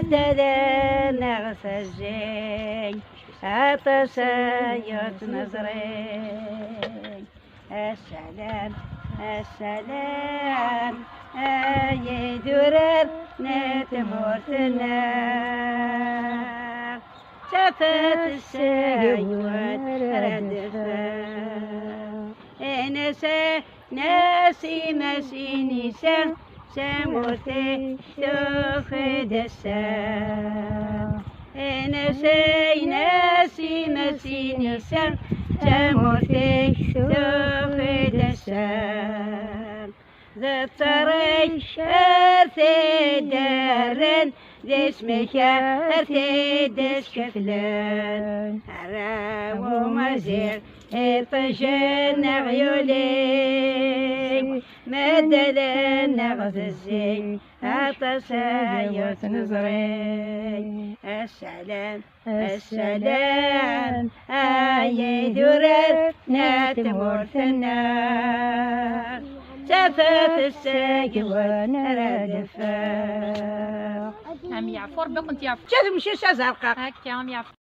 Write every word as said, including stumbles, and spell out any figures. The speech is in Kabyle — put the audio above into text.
Dala-nneɣ tezzin, aṭas ay ur tt-neẓri. Assalam, assalam, ay idurar n tmurt-nneɣ. Tafat seg wara d-teffeɣ. Inasa Nas imasin-is, tamurt-ik tufi-d ass-a. Inasa-inas imasin-is, tamurt-ik tufi-d ass-a. D ṭṭerrik ar t-id-rran, d isem-ik ar t-id-skeflen. Arraw umaziɣ, iṭij-nneɣ yuli, medden-nneɣ tezzi, aṭas ay ur tt-neẓri. Assalam, assalam, ay idurar n tmurt-nneɣ. Tafat seg wara d-teffeɣ. Am yeɛfu, Rebbi ad kent-yeɛfu. Ǧǧet mci s azerqaq. Akka, am yeɛfu.